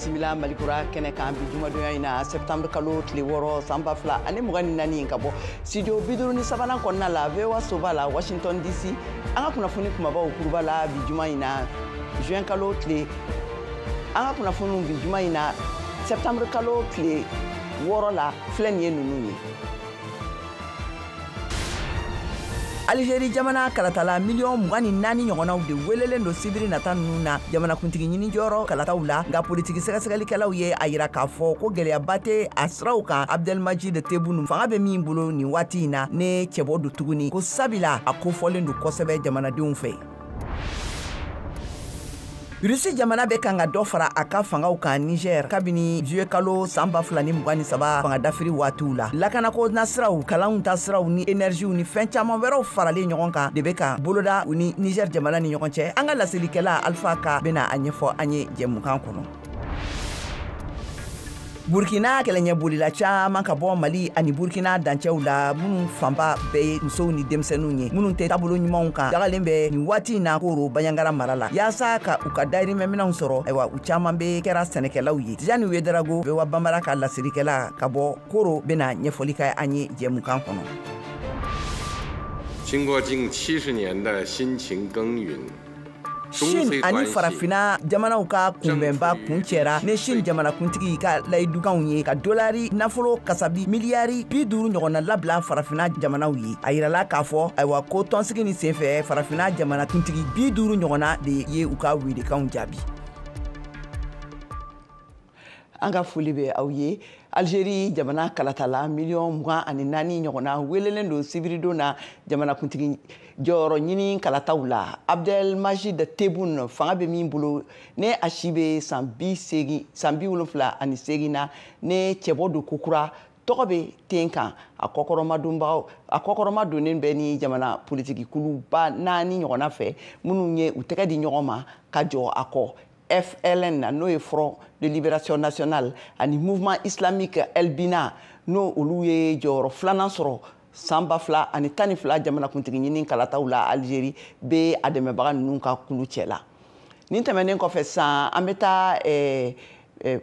Bisimila Malikura kɛnɛ kan bi jumadonya in na, septembre kalo tile 6, san 2024, ka bɔ studio 53nan kɔnɔna la, VOA soba la, Washington DC. An ka kunnafoni kumabaw kuruba la bi juma in na, juin kalo tile, an ka kunnafoniw bi juma in na, septembre kalo tile 6 la, filɛ nin ye ninnu ye: Alizeri jamana kalatala miliyɔn 24 ɲɔgɔnnaw de welelen don sibiri nata ninnu na jamanakuntigi ɲini jɔyɔrɔ kalataw la. Nka politiki sɛgɛsɛgɛlikɛlaw ye a yira k'a fɔ ko gɛlɛyaba tɛ a siraw kan. Abdelmajid Tebboune, fanga bɛ min bolo nin waati in na, ne cɛbɔ don tuguni, ko sabila a kofɔlen don kosɛbɛ jamanadenw fɛ. Rusi jamana bɛ kan ka dɔ fara a ka fangaw kan Niger kabini juillet kalo san 2023 fanga dafiri waatiw la. Lakanako nasiraw, kalanw ta siraw ni énergie ni fɛn caman wɛrɛw faralen ɲɔgɔn kan de bɛ ka boloda u ni Niger jamana ni ɲɔgɔn cɛ. An ka laselikɛla Alpha Ka bɛna a ɲɛfɔ an ye jɛmukan kɔnɔ. Burkina kɛlɛɲɛbolila caman ka bɔ Mali ani Burkina dancɛw la, minnu fanba bɛɛ ye musow ni denmisɛnninw ye, minnu tɛ taabolo ɲumanw kan, dagalen bɛ nin waati in na Koro Bandiagara mara la, yaasa ka u ka dayirimɛminɛw sɔrɔ. Ayiwa, u caman bɛ kɛra sɛnɛkɛlaw ye. Tijani Wedarago, VOA Banbara ka laselikɛla ka bɔ Koro, bɛna ɲɛfɔli kɛ an ye jɛmukan kɔnɔ. 经过近70年的辛勤耕耘， Chine ani Farafina jamanaw ka kunbɛnba kuncɛra ni Chine jamanakuntigi ka layidukanw ye ka dolari nafolo kasabi miliyari 50 ɲɔgɔnna labila Farafina jamanaw ye. A yirala k'a fɔ, ayiwa, ko tɔnsigi ni senfɛ, Farafina jamanakuntigi 50 ɲɔgɔnna de ye u ka welekanw jaabi. An ka foli bɛ aw ye. Algérie jamana kalatala miliyɔn 24 ɲɔgɔnna welelen don sibiridon na jamanakuntigi jɔyɔrɔ ɲini kalataw la. Abdelmajid Tebboune, fanga bɛ min bolo, ne a si bɛ san 80, san 78 na, ne cɛbɔ don kokura tɔgɔ bɛ ten kan, a kɔkɔrɔmadonbagaw, a kɔkɔrɔma donnen bɛ ni jamana politiki kuluba naani ɲɔgɔnna fɛ, minnu ye u tɛgɛ di ɲɔgɔn ma ka jɔ a kɔ: FLN, n'o ye Front de Libération Nationale, ani Mouvement Islamique El Bina, n'o olu ye jɔyɔrɔ filanan sɔrɔ san 2012 jamanakuntigi ɲini kalataw la Algérie, bɛ a dɛmɛbaga ninnu ka kulu cɛ la. Nin tɛmɛnen kɔfɛ sisan, an bɛ taa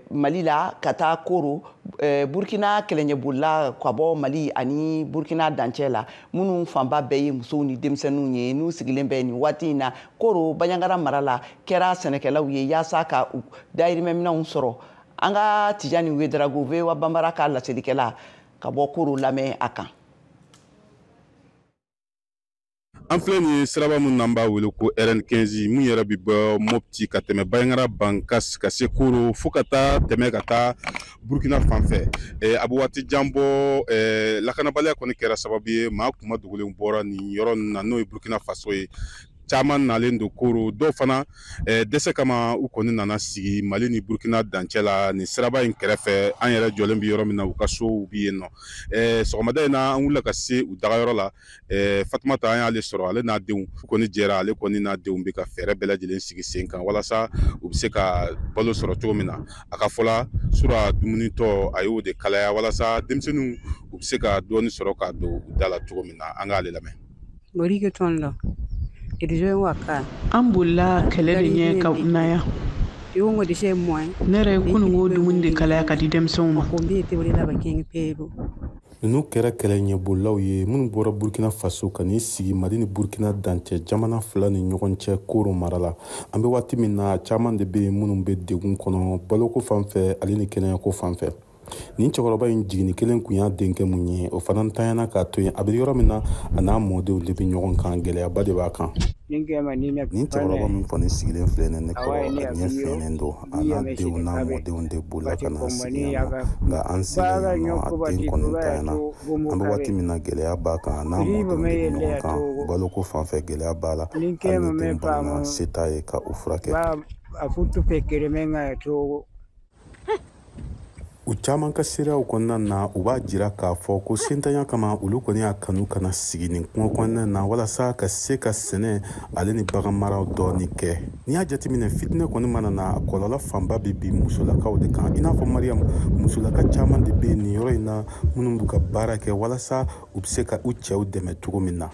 Mali la, ka taa Koro. Burkina kɛlɛɲɛbolila ka bɔ Mali ani Burkina dancɛ la, minnu fanba bɛɛ ye musow ni denmisɛnninw ye, n'u sigilen bɛ nin waati in na Koro Bandiagara mara la, kɛra sɛnɛkɛlaw ye yaasa ka u dayirimɛminɛnw sɔrɔ. An ka Tijani Wedarago, VOA Banbara ka laselikɛla ka bɔ Koro, lamɛn a kan. An filɛ nin ye siraba min n'an b'a wele ko RN 15, mun yɛrɛ bɛ bɔ Mopti ka tɛmɛ Bandiagara, Bankas, ka se Koro, fo ka taa tɛmɛ ka taa Burukina fan fɛ. A bɛ waati jan bɔ, lakanabaliya kɔni kɛra sababu ye maa kuma dogolen bɔra nin yɔrɔ ninnu na, n'o ye Burukina Faso ye. Caman nalen don Koro, dɔw fana dɛsɛ kama, u kɔni nana sigi Mali ni Burukina dancɛ la nin siraba in kɛrɛfɛ. An yɛrɛ jɔlen bɛ yɔrɔ min na, u ka sow bɛ yen nɔ. Sɔgɔmada in na, an wulila ka se u dagayɔrɔ la. Fatumata, an y'ale sɔrɔ, ale n'a denw kɔni jɛra. Ale kɔni n'a denw bɛ ka fɛɛrɛ bɛɛ lajɛlen sigi sen kan walasa u bɛ se ka balo sɔrɔ cogo min na. A ka fɔ la, sura dumunitɔ, a y'o de kalaya walasa denmisɛnninw u bɛ se ka dɔɔni sɔrɔ ka don u da la cogo min na. An k'ale lamɛn. An bolila kɛlɛ de ɲɛ ka na yan. Ne yɛrɛ ye kununko dumuni de kalaya ka di denmisɛnw ma. Ninnu kɛra kɛlɛɲɛbolilaw ye minnu bɔra Burkina Faso ka n'i sigi Mali ni Burkina dancɛ jamana fila ni ɲɔgɔn cɛ, Koro mara la. An bɛ waati min na, caman de bɛ yen minnu bɛ degun kɔnɔ baloko fan fɛ ale ni kɛnɛyako fan fɛ. Nin cɛkɔrɔba in jiginni kelen kun y'a denkɛ mun ye, o fana ntanyana k'a to yen. A bɛ yɔrɔ min na, a n'a mɔdenw de bɛ ɲɔgɔn kan, gɛlɛyaba de b'a kan. Nin cɛkɔrɔba min kɔni sigilen filɛ nin ne kɔrɔ, a ɲɛ fiɲɛnen don. A n'a denw n'a mɔdenw de bolila ka na sigi yan nɔ, nka an selen yan nɔ, a den kɔni ntanyana. An bɛ waati min na, gɛlɛya b'a kan, a n'a mɔdenw de bɛ ɲɔgɔn kan. Baloko fan fɛ, gɛlɛya b'a la. Hali ni den banana, se t'a ye ka u furakɛ. U caman ka seereyaw kɔnɔna na, u b'a jira k'a fɔ ko sentanya kama, olu kɔni y'a kanu ka na sigi nin kungo kɔnɔna na walasa ka se ka sɛnɛ ale ni bagan maraw dɔɔni kɛ. N'i y'a jateminɛ, fitinɛ kɔni mana na, a kɔlɔlɔ fanba bɛ bin musolakaw de kan, i n'a fɔ Mariyamu. Musolaka caman de bɛ nin yɔrɔ in na minnu b'u ka baara kɛ walasa u bɛ se ka u cɛw dɛmɛ cogo min na.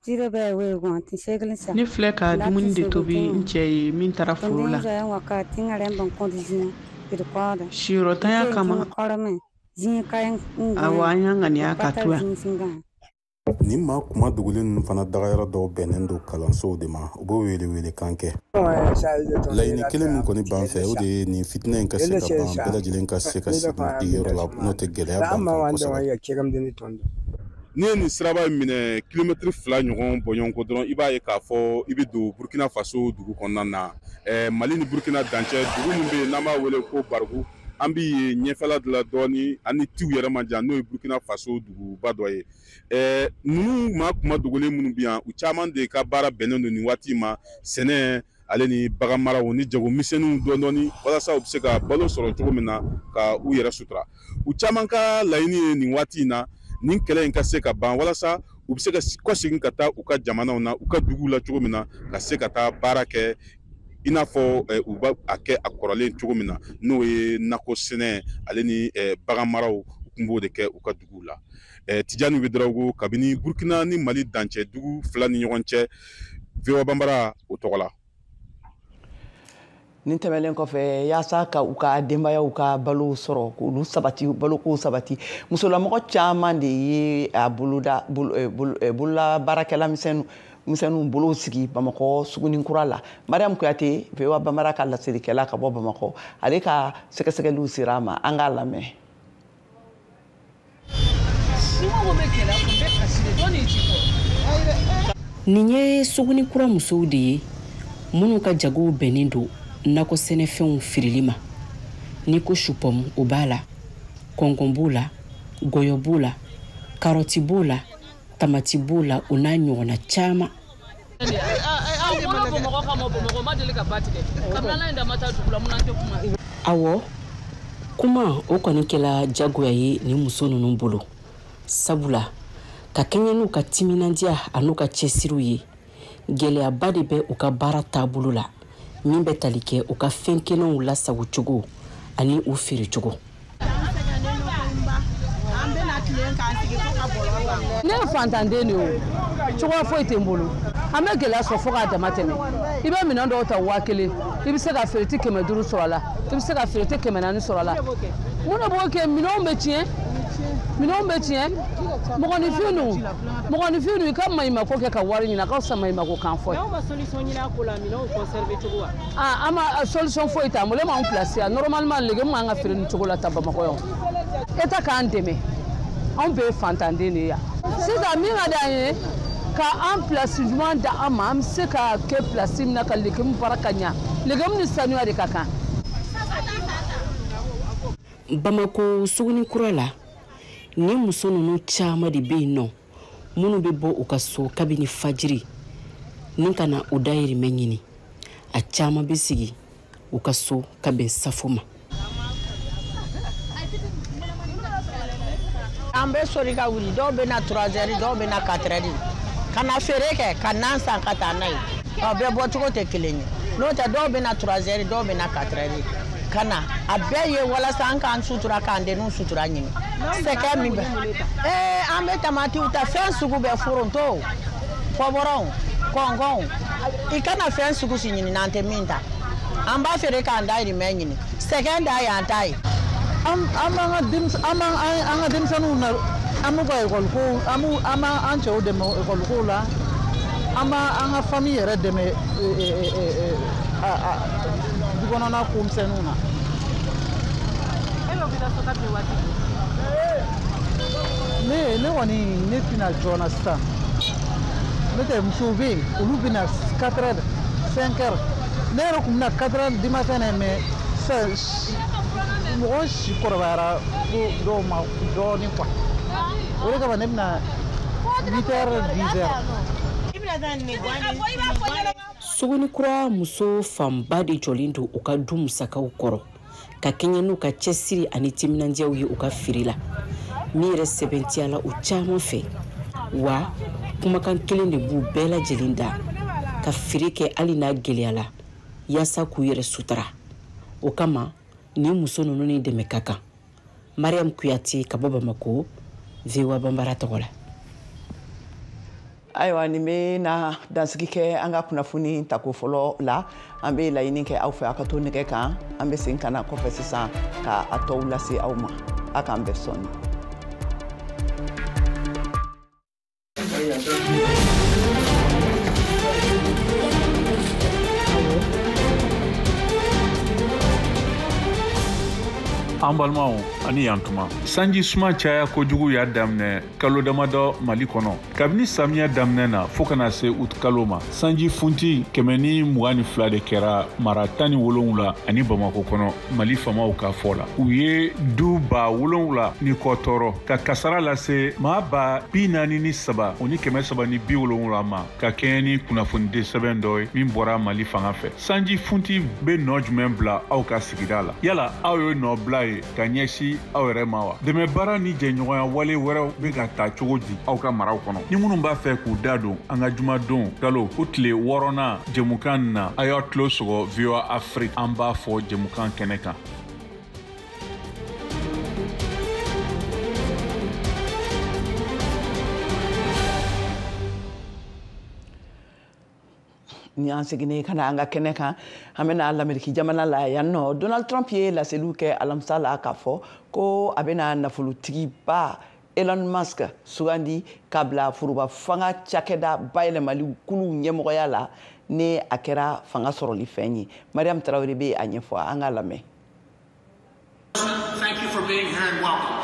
Ne filɛ ka dumuni de tobi n cɛ ye min taara foro la. Siyɔrɔtanya kama, awɔ, an y'an ŋaniya ka to yan. Nin maa kuma dogolen ninnu fana dagayɔrɔ dɔw bɛnnen don kalansow de ma. U b'o wele-welekan kɛ. Laɲini kelen min kɔni b'an fɛ, o de ye nin fitinɛ in ka se ka ban, bɛɛ lajɛlen ka se ka segin i yɔrɔ la, n'o tɛ gɛlɛya b'an kan kosɛbɛ. N'i ye nin siraba in minɛ kilomɛtiri 2 ɲɔgɔn bɔɲɔgɔnko dɔrɔn, i b'a ye k'a fɔ i bɛ don Burkina Faso dugu kɔnɔna na. Mali ni Burkina dancɛ dugu min bɛ yen n'an b'a wele ko Barigu, an bɛ yen ɲɛfɛla de la dɔɔni, an ni Tiw yɛrɛ man jan, n'o ye Burkina Faso duguba dɔ ye. Ninnu maa kuma dogolen minnu bɛ yan, u caman de ka baara bɛnnen don nin waati ma sɛnɛ ale ni bagan maraw ni jagomisɛnninw dɔɔni dɔɔni, walasa u bɛ se ka balo sɔrɔ cogo min na ka u yɛrɛ sutura. U caman ka laɲini ye nin waati in na nin kɛlɛ in ka se ka ban, walasa u bɛ se ka kɔsegin ka taa u ka jamanaw na, u ka duguw la cogo min na, ka se ka taa baara kɛ i n'a fɔ u b'a a kɛ a kɔrɔlen cogo min na, n'o ye nakɔ sɛnɛ ale ni bagan maraw, u tun b'o de kɛ u ka duguw la. Tijani Ouédraogo, kabini Burkina ni Mali dancɛ dugu 2 ni ɲɔgɔn cɛ, VOA Banbara o tɔgɔ la. Nin tɛmɛnen kɔfɛ, yaasa ka u ka denbayaw ka balo sɔrɔ, k'olu sabati, balokow sabati, musolamɔgɔ caman de ye a boloda bolola baarakɛla misɛnninw bolo sigi Bamakɔ Suguninkura la. Mariam Kuyate, VOA Banbara ka laselikɛla ka bɔ Bamakɔ, ale ka sɛgɛsɛgɛliw sera a ma, an k'a lamɛn. Nin ye Suguninkura musow de ye minnu ka jagow bɛnnen don nakɔ sɛnɛfɛnw feereli ma. N'i ko supɔmu, o b'a la, kɔnkɔn b'o la, gɔyɔ b'o la, karɔti b'o la, tamati b'o la, o n'a ɲɔgɔnna caman. Awɔ, kuma o kɔni kɛla jagoya ye nin muso ninnu bolo, sabula ka kɛɲɛ n'u ka timinandiya an'u ka cɛsiriw ye, gɛlɛyaba de bɛ u ka baara taabolo la min bɛ tali kɛ u ka fɛn kelenw lasago cogo ani u feere cogo. Ne ye fantanden de ye, o cogoya foyi tɛ n bolo. An bɛ gɛlɛya sɔrɔ fo k'a dama tɛmɛ. I bɛ minɛn dɔw ta 1000, i bɛ se ka feere ti 500 sɔrɔ a la, i bɛ se ka feere ti 400 sɔrɔ a la. Mun de b'o kɛ? Minɛnw bɛ tiɲɛ, minɛnw bɛ tiɲɛ. Mɔgɔninfin dun, mɔgɔninfin dun, i ka maɲumako kɛ ka wari ɲini, a ka fisa maɲumako kan fɔ. N'aw ma solution ɲini a ko la, minɛnw conserver cogo wa? Ah, an ma solution foyi t'an bolo, e m'anw place yan. Normalement légume man ka feere nin cogo la tan Bamakɔ yan. État k'an dɛmɛ, anw bɛɛ ye fantanden de ye yan. Sisan min ka d'an ye, ka an place ɲuman da an ma, an bɛ se ka kɛ place min na ka légume baara ka ɲa. Légume ni sanuya de ka kan. Bamakɔ Suguninkura la, nin muso ninnu caman de bɛ yen nɔ minnu bɛ bɔ u ka so kabini fajiri ni ka na u dayirimɛ ɲini. A caman bɛ sigi u ka so ka bɛn safo ma. An bɛ soli ka wuli, dɔw bɛ na 3 heures, dɔw bɛ na 4 heures ka na feere kɛ, ka nan san ka taa n'a ye. Ɔ, bɛɛ bɔcogo tɛ kelen ye, n'o tɛ dɔw bɛ na 3 heures, dɔw bɛ na 4 heures ka na. A bɛɛ ye walasa an k'an sutura, k'an denninw sutura ɲini. Sɛgɛ min bɛ an bɛ tamatiw ta, fɛn sugu bɛɛ, foronto, pɔbɔrɔnw, kɔnkɔnw, i kana fɛn sugu si ɲini n'an tɛ min ta. An b'a feere k'an dayirimɛ ɲini. Sɛgɛn da y'an ta ye. An b'an ka denmisɛnninw na, an b'u ka ekɔli ko, an b'an cɛw dɛmɛ ekɔli ko la, an b'an ka famille yɛrɛ dɛmɛ du kɔnɔna ko misɛnninw na. Ne kɔni ne tɛna joona sisan, n'o tɛ musow bɛ yen, olu bɛ na 4 heures, 5 heures. Ne yɛrɛ tun bɛ na 4 heures du matin na, mais sisan mɔgɔ si kɔrɔbayara ko dɔw ma dɔɔnin quoi. O de kama ne bɛna 8 heures, 10 heures. Sugunikura muso fanba de jɔlen don u ka du musakaw kɔrɔ ka kɛɲɛ n'u ka cɛsiri ani timinandiyaw ye u ka feere la, min yɛrɛ sɛbɛntiyala u caman fɛ. Wa kumakan kelen de b'u bɛɛ lajɛlen da, ka feere kɛ hali n'a gɛlɛyala, yaasa k'u yɛrɛ sutura. O kama nin muso ninnu ni dɛmɛ ka kan. Mariam Kuyate ka bɔ Bamakɔ, VOA Banbara tɔgɔ la. Ayiwa, nin bɛ na dansigi kɛ an ka kunnafoni tako fɔlɔ la. An bɛ laɲini kɛ aw fɛ, aw ka to nɛgɛ kan. An bɛ segin ka na kɔfɛ sisan ka a tɔw lase aw ma. A k'an bɛn sɔɔni. An balimaw, ani yantuma. Sanji suma caya kojugu y'a daminɛ kalo damadɔ Mali kɔnɔ, kabini samiya daminɛ na fɔɔ ka na se uti kalo ma. Sanji funti 122 de kɛra mara 17 ani Bamako kɔnɔ. Mali famaw ka fɔ la, u ye du 7000 ni kɔ tɔɔrɔ, ka kasara lase maa 43,370 ma, ka kɛɲɛ ni kunnafonidi sɛbɛn dɔ ye min bɔra Mali fanga fɛ. Sanji funti bɛ nɔ jumɛn bila aw ka sigida la? Yala aw ye nɔ bila ye ka ɲɛsi aw yɛrɛ ma wa? Dɛmɛbaara ni jɛɲɔgɔnya wale wɛrɛw bɛ ka ta cogo di aw ka maraw kɔnɔ? Ni minnu b'a fɛ k'u da don an ka jumadon kalo o tile 6nan jɛmukan na, a y'aw tulo sɔgɔ VOA Afrique, an b'a fɔ jɛmukan kɛnɛ kan. Ni an seginnen ka na an ka kɛnɛ kan, an bɛna Lameriki jamana la yan nɔ. Donald Trump ye laseliw kɛ alamisa la k'a fɔ ko a bɛna nafolotigiba Elon Musk sugandi ka bila foroba fanga cakɛda bayɛlɛmali kuluw ɲɛmɔgɔya la, ni a kɛra fanga sɔrɔli fɛn ye. Mariam Tarawele bɛ a ɲɛfɔ, an k'a lamɛn. Thank you for being here and welcome.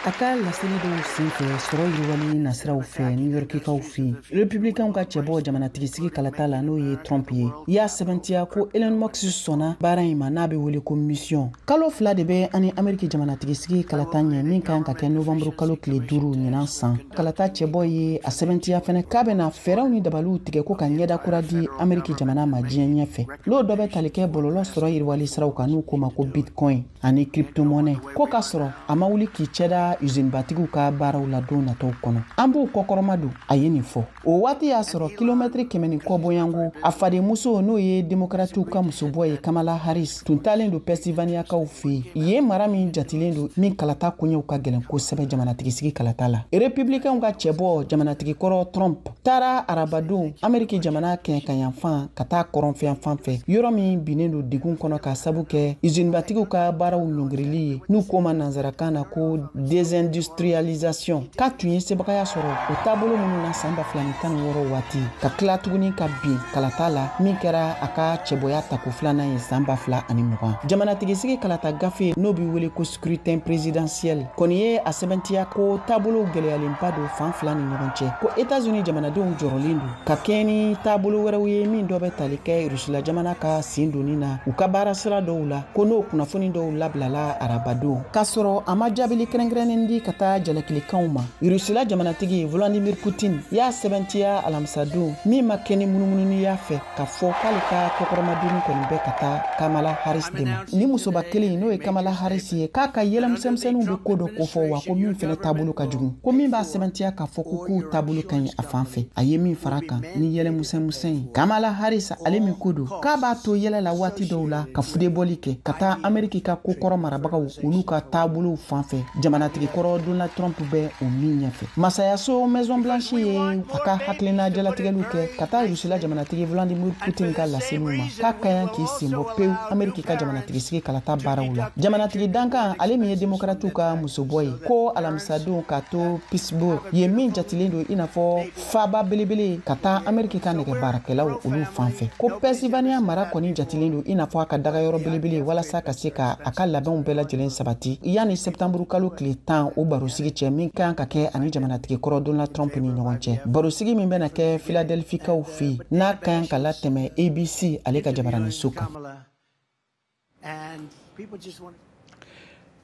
A ka laseli dɔw senfɛ sɔrɔ yiriwali nasiraw fɛ New Yorkikaw fɛ yen, Republicainw ka cɛbɔ jamanatigisigi kalata la, n'o ye Trump ye, y'a sɛbɛntiya ko Elon Musk sɔnna baara in ma, n'a bɛ wele ko mission. Kalo 2 de bɛ ani Ameriki jamanatigisigi kalata ɲɛ, min kan ka kɛ novembre kalo tile 5 ɲinan san. Kalata cɛbɔ ye a sɛbɛntiya fɛnɛ k'a bɛna fɛɛrɛw ni dabaliw tigɛ ko ka ɲɛda kura di Ameriki jamana ma diɲɛ ɲɛfɛ, n'o dɔ bɛ tali kɛ bɔlɔlɔ sɔrɔ yiriwali siraw kan, n'u k'o ma ko bitcoin ani cryptomonnaie, ko k'a sɔrɔ a ma wuli k'i cɛda usinebatigiw ka baaraw la don nataw kɔnɔ. An b'u kɔkɔrɔma don. A ye nin fɔ o waati y'a sɔrɔ kilomɛtiri 100 ni kɔ bɔyanko, a fadenmuso, n'o ye Demokratiw ka musobɔ ye, Kamala Harris, tun talen don Pennsylvaniakaw fɛ yen, yen mara min jatilen don min kalata koɲɛw ka gɛlɛn kosɛbɛ jamanatigisigi kalata la. Republicainw ka cɛbɔ jamanatigi kɔrɔ Trump taara arabadon Ameriki jamana kɛɲɛkayanfan ka taa kɔrɔnfɛyanfan fɛ, yɔrɔ min binnen don degun kɔnɔ k'a sabu kɛ usinebatigiw ka baaraw ɲɔngirili ye, n'u k'o ma nansarakan na ko désindustrialisation, k'a tun ye sebagaya sɔrɔ o taabolo minnu na san 2016 waati, ka tila tuguni ka bin kalata la min kɛra a ka cɛbɔya tako filanan ye san 2020. Jamanatigisigi kalata gafe, n'o bɛ wele ko scrutin présidentiel, kɔni ye a sɛbɛntiya ko taabolow gɛlɛyalenba don fan fila ni ɲɔgɔn cɛ, ko Etats-Unis jamanadenw jɔrɔlen don ka kɛɲɛ ni taabolo wɛrɛw ye min dɔ bɛ tali kɛ Rusila jamana ka sen donni na u ka baara sira dɔw la, ko n'o kunnafoni dɔw labilala arabadon, k'a sɔrɔ a ma jaabili kɛrɛnkɛrɛnnen di ka taa jalakilikanw ma. Rusila jamanatigi Vladimir Putin y'a sɛbɛntiya alamisadon min ma kɛ ni munumununiya fɛ k'a fɔ k'ale ka kɔkɔrɔmadonni kɔni bɛ ka taa Kamala Harris de ma. Ni musoba kelen, n'o ye Kamala Harris ye, k'a ka yɛlɛmisɛnmisɛnninw bɛ ko dɔ kofɔ wa, ko min fɛnɛ taabolo ka jugu, ko min b'a sɛbɛntiya k'a fɔ ko k'u taabolo ka ɲi a fan fɛ. A ye min fara kan ni yɛlɛmisɛnmisɛn ye, Kamala Harris ale min ko don k'a b'a to yɛlɛ la waati dɔw la ka fudebɔli kɛ ka taa Ameriki ka kokɔrɔ marabagaw olu ka taabolow fan fɛ, jamanatigi kɔrɔ Donald Trump bɛ o min ɲɛfɛ. Masayaso Maison Blanche ye a ka hakilina jalatigɛliw kɛ ka taa Rusila jamanatigi Vladimir Putin ka laseliw ma k'a ka ɲi k'i sen bɔ pewu Ameriki ka jamanatigisigi kalata baaraw la. Jamanatigi dankan, ale min ye Demokratiw ka musobɔ ye, ko alamisadon k'a to Pittsburgh ye, min jatilen don i n'a fɔ faba belebele ka taa Ameriki ka nɛgɛ baarakɛlaw olu fan fɛ, ko Pennsylvania mara kɔni jatilen don i n'a fɔ a ka dagayɔrɔ belebele walasa ka se ka a ka labɛnw bɛɛ lajɛlen sabati yanni septembre kalo tile 10 o barosigi cɛ min kan ka kɛ ani jamanatigi kɔrɔ Donald Trump ni ɲɔgɔn cɛ, barosigi min bɛna kɛ Philadelphie-kaw fɛ yen, n'a kan ka latɛmɛ ABC ale ka jabaraniso kan.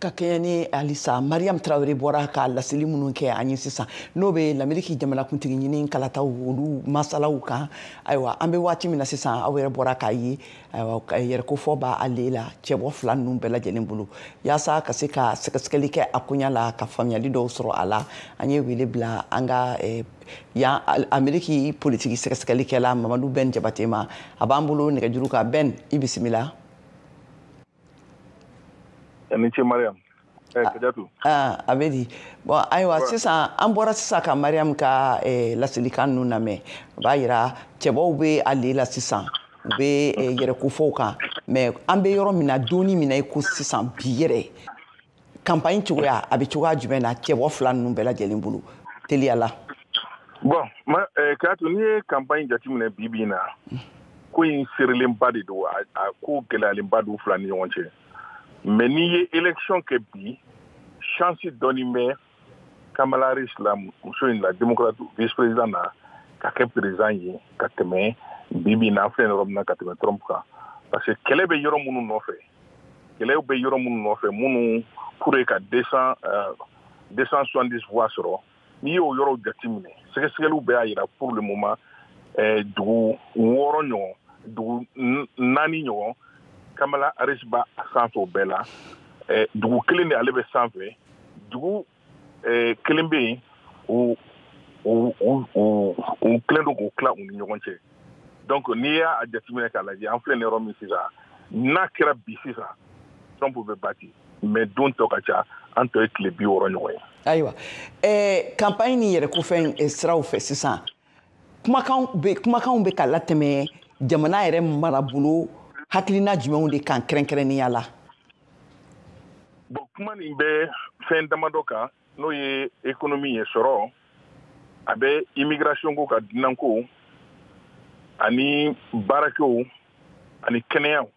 Ka kɛɲɛ ni halisa Mariam Tarawele bɔra ka laseli minnu kɛ an ye sisan, n'o bɛ Lameriki jamanakuntigi ɲini kalataw olu masalaw kan. Ayiwa, an bɛ waati min na sisan, aw yɛrɛ bɔra k'a ye, ayiwa, yɛrɛkofɔ b'ale la cɛbɔ fila ninnu bɛɛ lajɛlen bolo. Yaasa ka se ka sɛgɛsɛgɛli kɛ a koɲa la, ka faamuyali dɔw sɔrɔ a la, an ye wele bila an ka yan Ameriki politiki sɛgɛsɛgɛlikɛla Mamadu Ben Jabate ma. A b'an bolo nɛgɛjuru kan. Ben, i bisimila. Ni ce, Mariam. Kadiatou. Ah, a bɛ di? Bon, ayiwa, sisan an bɔra sisan ka Mariam ka laselikan ninnu lamɛn. O b'a yira cɛbaw bɛ ale la sisan, u bɛ yɛrɛkofɔw kan. Mais an bɛ yɔrɔ min na donni min na, i ko sisan bi yɛrɛ campagne cogoya a bɛ cogoya jumɛn na cɛbɔ fila ninnu bɛɛ lajɛlen bolo, teliya la? Bon, ma Kadiatou, n'i ye campagne jateminɛ bi bi in na, ko in serelenba de don, a ko gɛlɛyalenba don fila ni ɲɔgɔn cɛ. Mais n'i ye élection kɛ bi, chance dɔɔni bɛ Kamala Harris la, muso in la, démocrate vice président na, ka kɛ président ye ka tɛmɛ bi bi in na, an filɛ yɔrɔ min na, ka tɛmɛ Trump kan, parce que kɛlɛ bɛ yɔrɔ minnu nɔfɛ, kɛlɛw bɛ yɔrɔ minnu nɔfɛ, minnu pour ka 270 voix sɔrɔ, n'i y'o yɔrɔw jateminɛ, sɛgɛsɛgɛliw bɛɛ y'a yira pour le moment, dugu wɔɔrɔ ɲɔgɔn, dugu naani ɲɔgɔn, Kamala Harris b'a sanfɛ o bɛɛ la. Dugu kelen de ale bɛ sanfɛ, dugu kelen bɛ yen, o u kelen don k'u tila u ni ɲɔgɔn cɛ. Donc n'i y'a jateminɛ k'a lajɛ, an filɛ nin yɔrɔ min sisan, n'a kɛra bi sisan, Trump bɛ bati. Mais don tɔ ka ca, an tɔ ye tile 60 ɲɔgɔn ye. Ayiwa, campagne ni yɛrɛ kofɛn siraw fɛ sisan, kumakanw bɛ ka latɛmɛ jamana yɛrɛ marabolo hakilina jumɛnw de kan kɛrɛnkɛrɛnnenya la? Bon, kuma nin bɛ fɛn damadɔ kan, n'o ye économie ye, sɔrɔ, a bɛ immigration ko ka, dunanko ani baarakɛw ani kɛnɛyaw.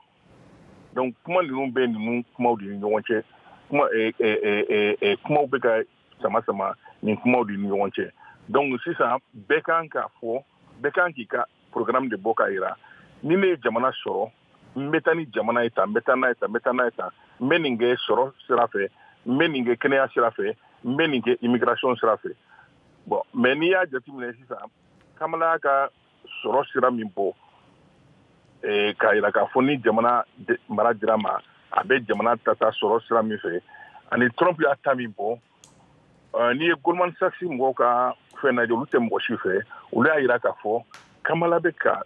Donc kuma ninnu bɛ ninnu kumaw de ni ɲɔgɔn cɛ. Kuma kumaw bɛ ka sama sama nin kumaw de ni ɲɔgɔn cɛ. Donc sisan bɛɛ kan k'a fɔ, bɛɛ kan k'i ka programme de bɔ k'a yira: ni ne ye jamana sɔrɔ, n bɛ taa ni jamana ye tan, n bɛ taa n'a ye tan, n bɛ taa n'a ye tan, n bɛ nin kɛ sɔrɔ sira fɛ, n bɛ nin kɛ kɛnɛya sira fɛ, n bɛ nin kɛ immigration sira fɛ. Bon, mais n'i y'a jateminɛ sisan, Kamala ka sɔrɔ sira min bɔ k'a yira k'a fɔ ni jamana mara dira ma, a bɛ jamana ta taa sɔrɔ sira min fɛ, ani Trump y'a ta min bɔ, n'i ye Goldman Sachs mɔgɔw ka fɛn lajɛ, olu tɛ mɔgɔ si fɛ, olu y'a yira k'a fɔ Kamala bɛ ka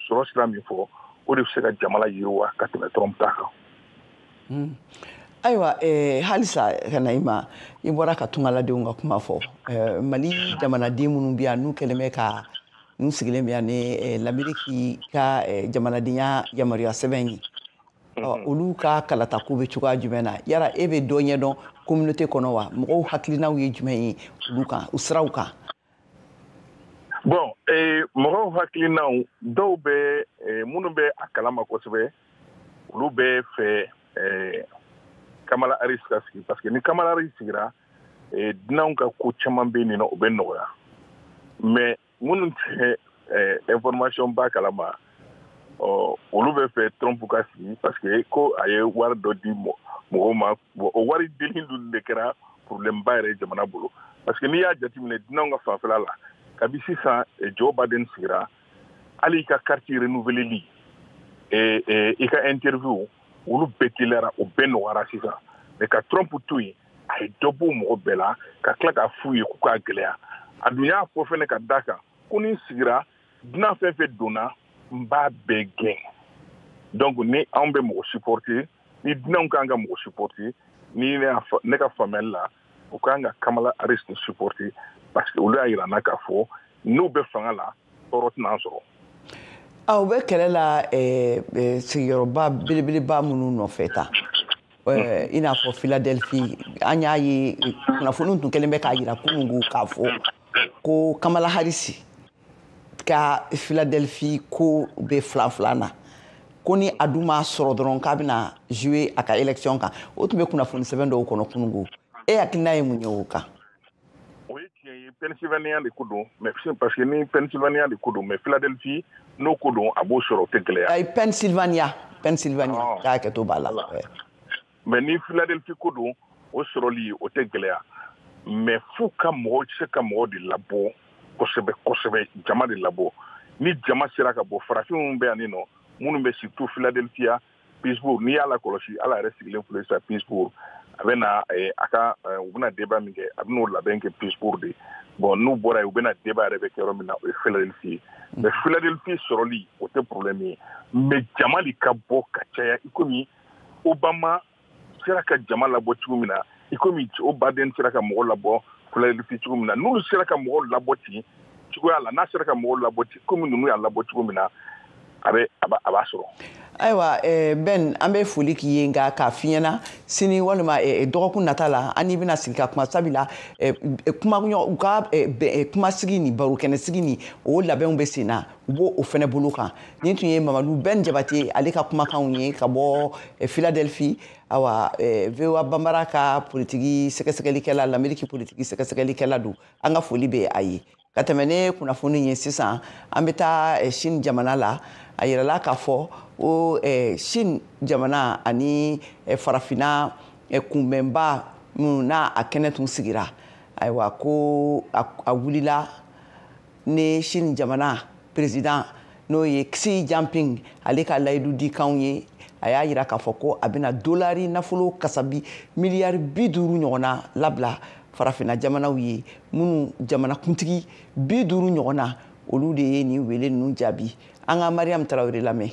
sɔrɔ sira min fɔ, o de bɛ se ka jamana yiriwa ka tɛmɛ Trump ta kan. Ayiwa, halisa ka na i ma, i bɔra ka tungaladenw ka kuma fɔ. Mali jamanaden minnu bɛ yan, n'u kɛlen bɛ ka n'u sigilen bɛ yan ni Lamɛriki ka jamanadenya yamaruya sɛbɛn ye, olu ka kalatako bɛ cogoya jumɛn na? Yala e bɛ dɔ ɲɛdɔn communauté kɔnɔ wa? Mɔgɔw hakilinaw ye jumɛn ye olu kan, u siraw kan? Bon, mɔgɔw hakilinaw, dɔw bɛ, minnu bɛ a kalama kosɛbɛ, olu bɛ fɛ Kamala Harris ka sigi, parce que ni Kamala Harris sigira, dunanw ka ko caman bɛ yen nɔ, o bɛ nɔgɔya. Mais minnu tɛ information ba kalama, ɔ olu bɛ fɛ Trump ka sigi, parce que ko a ye wari dɔ di mɔgɔw ma. Bon, o wari deli dun de kɛra problème ba yɛrɛ ye jamana bolo, parce que n'i y'a jateminɛ dunanw ka fanfɛla la, kabi sisan Joe Biden sigira, hali i ka carte renouveleli, i ka interview, olu bɛɛ teliyara, o bɛɛ nɔgɔyara sisan. Mais ka Trump to yen, a ye dɔ bɔ mɔgɔ bɛɛ la, ka tila k'a f'u ye k'u k'a gɛlɛya. A dun y'a fɔ fɛnɛ ka da kan ko ni sigira, dunan fɛn fɛn donna, n b'a bɛɛ gɛn. Donc ni anw bɛ mɔgɔ supporter, ni dunanw kan ka mɔgɔ supporter, ni ne ka faamuyali la, u kan ka Kamala Harris de supporter, parce que olu y'a yira n na k'a fɔ n'u bɛ fanga la, tɔɔrɔ tɛna an sɔrɔ. Aw bɛ kɛlɛ la sigiyɔrɔba belebeleba minnu nɔfɛ ta, i n'a fɔ Philadelphie, an y'a ye kunnafoniw tun kɛlen bɛ k'a yira kununko k'a fɔ ko Kamala Harris ka Philadelphie ko bɛ filan filan na, ko ni a dun m'a sɔrɔ dɔrɔn, k'a bɛna jouer a ka élection kan. O tun bɛ kunnafoni sɛbɛn dɔw kɔnɔ kununko. E hakilina ye mun ye o kan? O ye tiɲɛ ye, Pennsylvania de ko don. Mais parce que ni Pennsylvania de ko don, mais Philadelphie n'o ko don, a b'o sɔrɔ, o tɛ gɛlɛya. Ayi, Pennsylvania, Pennsylvania, k'a hakɛ to b'a la. Mais ni Philadelphie ko don, o sɔrɔli o tɛ gɛlɛya. Mais f'u ka mɔgɔ se ka mɔgɔ de labɔ kosɛbɛ kosɛbɛ, jama de labɔ. Ni jama sera ka bɔ, farafinw bɛ yan nɔ, minnu bɛ surtout Philadelphia, Pittsburgh, n'i y'a lakɔlɔsi, ala yɛrɛ sigilen filɛ sisan Pittsburgh, a bɛ na a ka u bɛna débat min kɛ, a bɛn'o labɛn kɛ Pittsburgh de. Bon, n'u bɔra yen, u bɛna débat yɛrɛ bɛ kɛ yɔrɔ min na, o ye Philadelphie ye. Mais Philadelphie sɔrɔli, o tɛ problème ye, mais jama de ka bɔ ka caya, i komi Obama. sera ka jama labɔ cogo min na, i komi Joe Biden sera ka mɔgɔ labɔ Philadelphie cogo min na, n'olu sera ka mɔgɔw labɔ ten cogoya la, n'a sera ka mɔgɔw labɔ ten komi ninnu y'a labɔ cogo min na, a b'a sɔrɔ. Ayiwa, Ben, an bɛ foli k'i ye, nka k'a f'i ɲɛna sini walima dɔgɔkun nata la, an n'i bɛna sigi ka kuma, sabula kuma u ka kumasigi ni barokɛnɛsigi ni o labɛnw bɛ sen na, u b'o o fɛnɛ bolo kan. Nin tun ye Mamadu Ben Jabate ale ka kumakanw ye ka bɔ Philadelphie. Awa, VOA Bambara ka politiki sɛgɛsɛgɛlikɛla, Lamɛriki politiki sɛgɛsɛgɛlikɛla don. An ka foli bɛ a ye. Ka tɛmɛ ne kunnafoni ye sisan, an bɛ taa Chine jamana la. A yirala k'a fɔ o Chine jamana ani farafinna kunbɛnba minnu n'a a kɛnɛ tun sigira, ayiwa, ko a wulila ni Chine jamana président, n'o ye Xi Jinping, ale ka layidu dikanw ye. A y'a yira k'a fɔ ko a bɛna dolari nafolo kasabi miliyari 50 ɲɔgɔnna labila farafinna jamanaw ye, minnu jamanakuntigi 50 ɲɔgɔnna, olu de ye nin wele ninnu jaabi. An ka Mariam Tarawele lamɛn.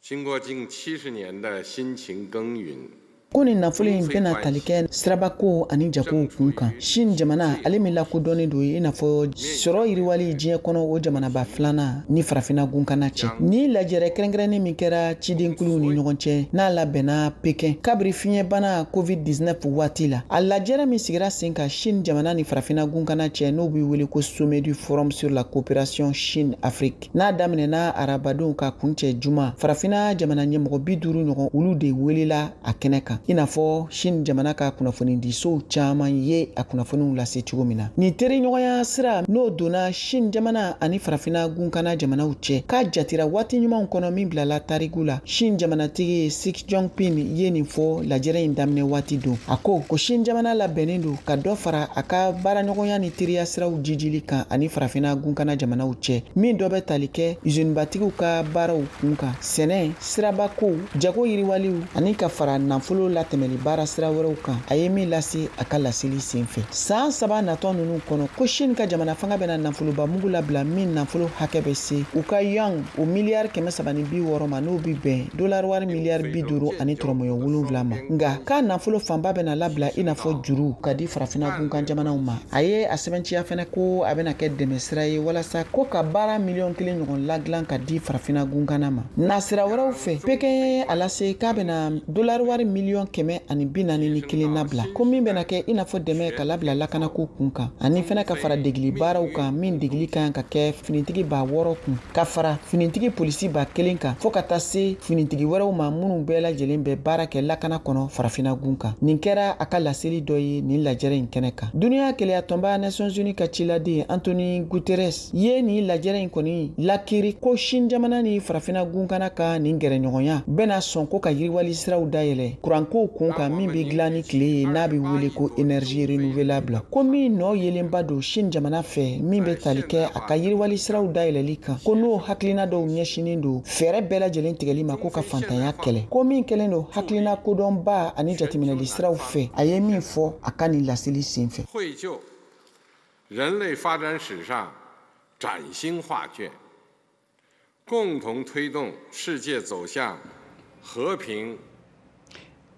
经过近70年的辛勤耕耘， Ko nin nafolo in bɛna tali kɛ sirabako ani jagow kun kan. Chine jamana, ale min lakodɔnnen don i n'a fɔ sɔrɔ yiriwali diɲɛ kɔnɔ, o jamanaba filanan ni farafinna gunkana cɛ, ni lajɛrɛ kɛrɛnkɛrɛnnen min kɛra cidenkuluw ni ɲɔgɔn cɛ, n'a labɛnna Pekin kabiri fiɲɛbana COVID-19 waati la, a lajɛrɛ min sigira sen kan Chine jamana ni farafinna gunkana cɛ, n'o bɛ wele ko Sommet du Forum sur la coopération Chine Afrique, n'a daminɛna arabadon ka kuncɛ juma, farafinna jamana ɲɛmɔgɔ 50 ɲɔgɔn, olu de welela a kɛnɛ kan, i n'a fɔ Chine jamana ka kunnafonidisow caman ye a kunnafoniw lase cogo min na. Nin teriɲɔgɔnya sira n'o donna Chine jamana ani farafinna gunkana jamanaw cɛ, k'a jatira waati ɲumanw kɔnɔ min bilala tariku la. Chine jamanatigi Xi Jinping ye nin fɔ lajɛrɛ in daminɛ waati don. A ko ko Chine jamana labɛnnen don ka dɔ fara a ka baaraɲɔgɔnya ni teriya siraw jijili kan ani farafinna gunkana jamanaw cɛ, min dɔ bɛ tali kɛ usinibatigiw ka baaraw kun kan, sɛnɛ, sirabakow, jago yiriwaliw ani ka fara nafolo latɛmɛli baara sira wɛrɛw kan. A ye min lase a ka laseli sen fɛ, san 3 natɔ ninnu kɔnɔ, ko Chine ka jamana fanga bɛna nafoloba mugu labila min nafolo hakɛ bɛ se u ka yuan o miliyari 360 ma, n'o bɛ bɛn dolari wari miliyari 57 ma. Nka k'a nafolo fanba bɛna labila i n'a fɔ juru ka di farafinna gunkan jamanaw ma. A ye a sɛbɛntiya fɛnɛ ko a bɛna kɛ dɛmɛ sira ye walasa ko ka baara miliyɔn 1 ɲɔgɔn ladilan ka di farafinna gunkana ma. Nasira wɛrɛw fɛ, Pekin ye a lase k'a bɛna dolari wari miliyɔn 141 labila, ko min bɛna kɛ i n'a fɔ dɛmɛ ka labila lakanako kun kan, ani fɛnɛ ka fara degeli baaraw kan, min degeli kan ka kɛ finitigi 6000 kun, ka fara finitigi polisi 1000 kan, fɔɔ ka taa se finitigi wɛrɛw ma minnu bɛɛ lajɛlen bɛ baara kɛ lakana kɔnɔ farafinna gun kan. Nin kɛra a ka laseli dɔ ye nin lajɛrɛ in kɛnɛ kan. Duniya keleya tɔnba Nations Unies ka ciladen Anthony Guterres ye nin lajɛrɛ in kɔni lakiri ko Chine jamana ni farafinna gunkana ka nin gɛrɛɲɔgɔnya bɛna sɔn ko ka yiriwali siraw dayɛlɛ kurankow kun kan, min bɛ dilan ni tile ye, n'a bɛ wele ko énergie renouvelable, ko min nɔ yelenba don Chine jamana fɛ, min bɛ tali kɛ a ka yiriwali siraw dayɛlɛli kan, ko n'o hakilina dɔw ɲɛsinnen don fɛɛrɛ bɛɛ lajɛlen tigɛli ma ko ka fantanya kɛlɛ, ko min kɛlen don hakilina kodɔnba ani jateminɛli siraw fɛ. A ye min fɔ a ka nin laseli sen fɛ. 绘就人类发展史上崭新画卷，共同推动世界走向和平。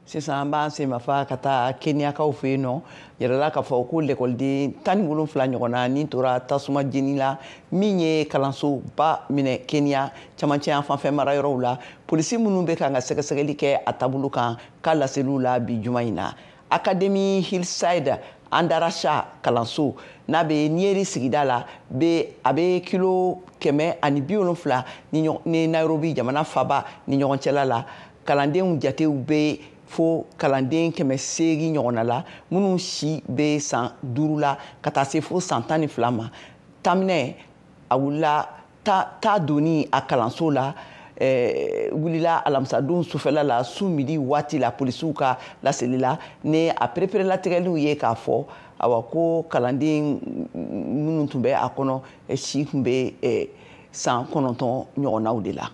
Sisan an b'an sen mafa ka taa Keniyakaw fɛ yen nɔ. Yɛrɛla k'a fɔ ko lɛkɔliden 17 ɲɔgɔnna ni tora tasuma jeni la min ye kalansoba minɛ Keniya camancɛ yan fanfɛ marayɔrɔw la. Polisi minnu bɛ kan ka sɛgɛsɛgɛli kɛ a taabolo kan k'a laseliw la bi juma in na, Academy Hillside Andarasha kalanso n'a bɛ Nyeri sigida la, bɛ a bɛ kilo 170 ni Nairobi jamana faba ni ɲɔgɔn cɛla la. Kalandenw jatew bɛ fo kalanden 800 ɲɔgɔnna la, minnu si bɛ san 5 la ka taa se fo san 12 ma. Taminɛ a wulila ta donni a kalanso la, wulila alamisadon sufɛla la su midi waati la, polisiw ka laseli la ni a pereperelatigɛliw ye k'a fɔ awa ko kalanden minnu tun bɛ a kɔnɔ si tun bɛ san 9 ɲɔgɔnnaw de la.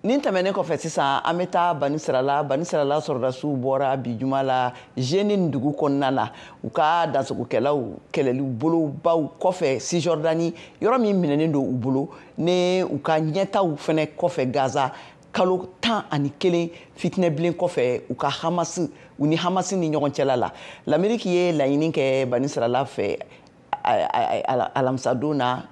Nin tɛmɛnen kɔfɛ sisan, an bɛ taa Banisirala. Banisirala sɔrɔdasiw bɔra bi juma la Jenin dugu kɔnɔna na, u ka dansogokɛlaw kɛlɛli bolobaw kɔfɛ Cisjordanie, yɔrɔ min minɛnen don u bolo, ne u ka ɲɛtaw fɛnɛ kɔfɛ Gaza, kalo 11 fitinɛbilen kɔfɛ u ka Hamas, u ni Hamas ni ɲɔgɔn cɛla la. L'Amérique ye laɲini kɛ Banisirala fɛ alamisadon na.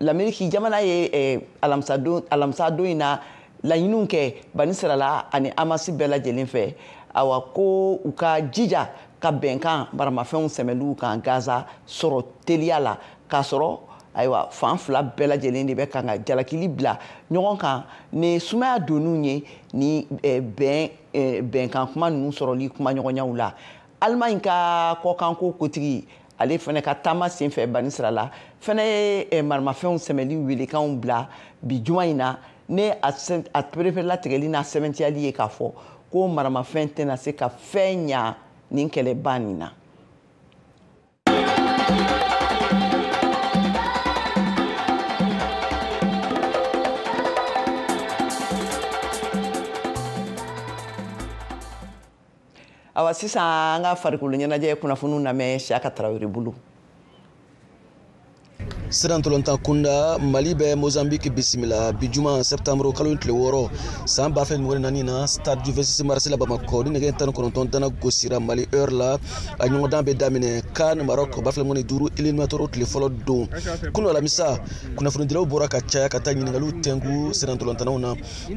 L'Amérique jamana ye alamisadon in na laɲiniw kɛ Banisirala ani Hamas bɛɛ lajɛlen fɛ, awa ko u ka jija ka bɛnkan maramafɛnw sɛmɛliw kan Gaza sɔrɔ teliya la, k'a sɔrɔ ayiwa fan fila bɛɛ lajɛlen de bɛ kan ka jalakili bila ɲɔgɔn kan ni sumaya donniw ye ni bɛnkan kuma ninnu sɔrɔli kumaɲɔgɔnyaw la. Allemagne ka kɔkanko kotigi, ale fana ka taama senfɛ Banisirala fana ye maramafɛnw sɛmɛli welekanw bila bi juma in na, ne a pereperelatigɛli n'a sɛbɛntiyali ye k'a fɔ ko maramafɛn tɛna se ka fɛn ɲa nin kɛlɛba nin na. Awa sisan, an ka farikolo ɲɛnajɛ kunnafoniw lamɛn Siyaka Tarawele bolo. Siran tolontan kunda, Mali bɛ Mozambique bisimila bi juma septembre kalo tile 6 san 2024 na stade du 26 mars la Bamakɔ, ni nɛgɛ 19 dana gosira Mali heure la. A ɲɔgɔndan bɛ daminɛ. CAN Maroc 2025 éliminatoire tile fɔlɔ don kunu alamisa. Kunnafonidilaw bɔra ka caya ka taa ɲininkaliw tɛnku siran tolontannaw na.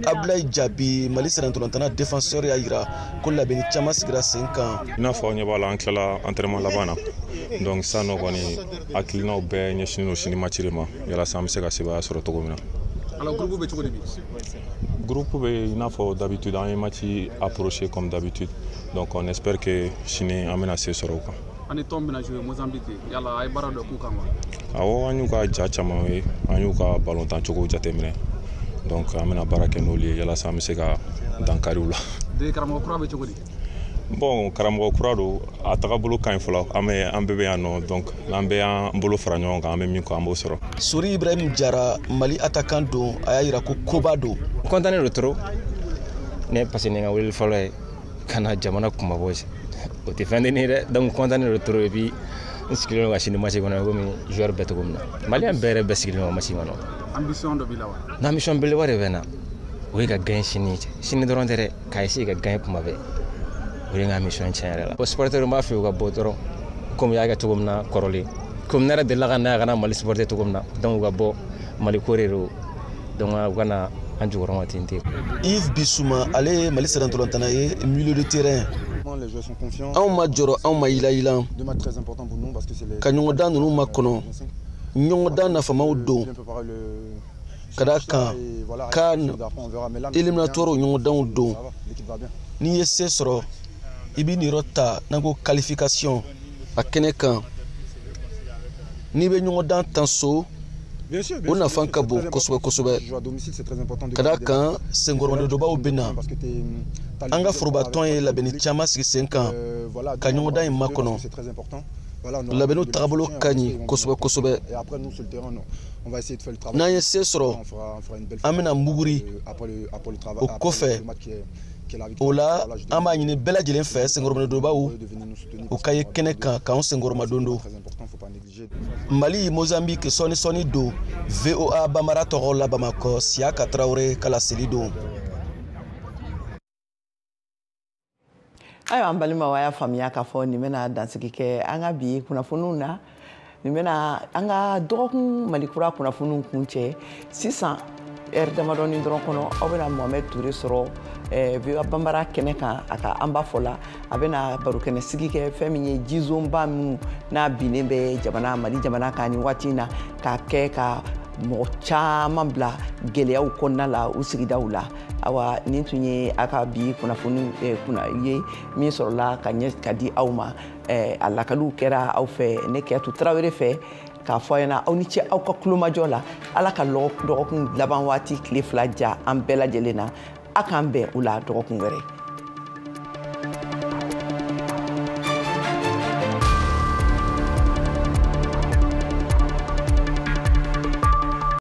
Abdoulaye Diaby, Mali siran tolontanna défenseur, y'a yira ko labɛnni caman sigira sen kan. I n'a fɔ aw ɲɛ b'a la, an tilala entraînement laban na, donc sisan nɔ kɔni hakilinaw bɛɛ ɲɛsinnen don sini match de ma, yalasa an bɛ se ka sebaaya sɔrɔ cogo min na. Alors groupe bɛ cogo di bi? Groupe bɛ i n'a fɔ d'habitude, an ye match approché comme d'habitude, donc on espère que sini an bɛna se sɔrɔ o kan. An ni tɔn bɛna jouer Mozambique, yala a ye baara dɔ k'u kan wa? Awɔ, an y'u ka ja caman ye, an y'u ka ballon cogo jateminɛ, donc an bɛna baara kɛ n'olu ye yalasa an bɛ se ka dankari u la. De karamɔgɔ kura bɛ cogo di? Bon, karamɔgɔ kura don, a tagabolo ka ɲi fɔlɔ. An bɛ an bɛɛ bɛ yan nɔ, donc n'an bɛɛ y'an bolo fara ɲɔgɔn kan, an bɛ min kɔ, an b'o sɔrɔ. Sori Ibrahim Jara, Mali attaquant don, a y'a yira ko koba don. Content don trop ne, parce que nin ka weleli fɔlɔ ye ka na jamana kunmabɔ, o tɛ fɛn dennin ye dɛ. Donc content don trop, et puis n sigilen don ka sini match kɔnɔ komi joueur bɛɛ cogo min na, malien bɛɛ yɛrɛ bɛɛ sigilen don match kɔnɔ. Ambition dɔ b'i la wa? Non, ambition belebeleba de bɛ n na, o ye ka gagner sini, sini dɔrɔn tɛ dɛ, k'a essayer ka gagner kuma bɛɛ. O ye n ka mission tiɲɛ yɛrɛ la. Bon, supporter n b'a fɛ u ka bɔ dɔrɔn komi u y'a kɛ cogo min na kɔrɔlen, komi ne yɛrɛ delila ka na yan ka na Mali supporter cogo min na, donc u ka bɔ, Mali ko de don, donc u ka na an jukɔrɔma ten ten. Yves Bissouma, ale ye Mali sirantolantana ye milieu de terrain. Anw ma jɔrɔ, anw ma yilayilan ka ɲɔgɔndan ninnu makɔnɔ. Ɲɔgɔndan nafamaw don ka d'a kan CAN éliminatoire ɲɔgɔndanw don. N'i ye se sɔrɔ, i b'i niyɔrɔ ta n'an ko qualification a kɛnɛ kan. N'i bɛ ɲɔgɔndan tan so, o nafa ka bon kosɛbɛ kosɛbɛ, ka d'a kan senkɔrɔmadonbaw bɛ na. An ka forobatɔn ye labɛnni caman sigi sen kan ka ɲɔgɔndan in makɔnɔ. Labɛnniw tagabolo ka ɲi kosɛbɛ kosɛbɛ. N'an ye se sɔrɔ, an bɛna muguri o kɔfɛ. O la, an b'a ɲini bɛɛ lajɛlen fɛ, senkɔrɔmadonbaw, u ka ye kɛnɛ kan k'anw senkɔrɔmadon don. Mali Mozambique sɔɔni sɔɔni don. VOA Bambara tɔgɔ la Bamakɔ, Siyaka Tarawele ka laseli don. Ayiwa, an balimaw, a y'a faamuya k'a fɔ nin bɛna dansigi kɛ an ka bi kunnafoniw na. Nin bɛna an ka dɔgɔkun Malikura kunnafoniw kun cɛ. Sisan ɛri damadɔni dɔrɔn kɔnɔ, aw bɛna Mohamed Toure sɔrɔ VOA Bambara kɛnɛ kan a ka an b'a fɔ la. A bɛna barokɛnɛ sigi kɛ fɛn min ye jizonba minnu n'a binnen bɛ jamana Mali jamana kan nin waati in na, k'a kɛ ka mɔgɔ caman bila gɛlɛyaw kɔnɔna la u sigidaw la. Awa, nin tun ye a ka bi kunnafoni ye min sɔrɔla ka ɲɛ ka di aw ma. A lakaliw kɛra aw fɛ ne Kiyatu Tarawele fɛ, k'a fɔ a ɲɛna aw ni ce aw ka kulomajɔ la. Ala ka dɔgɔkun laban waati tile 2 ja an bɛɛ lajɛlen na. A k'an bɛn o la dɔgɔkun wɛrɛ.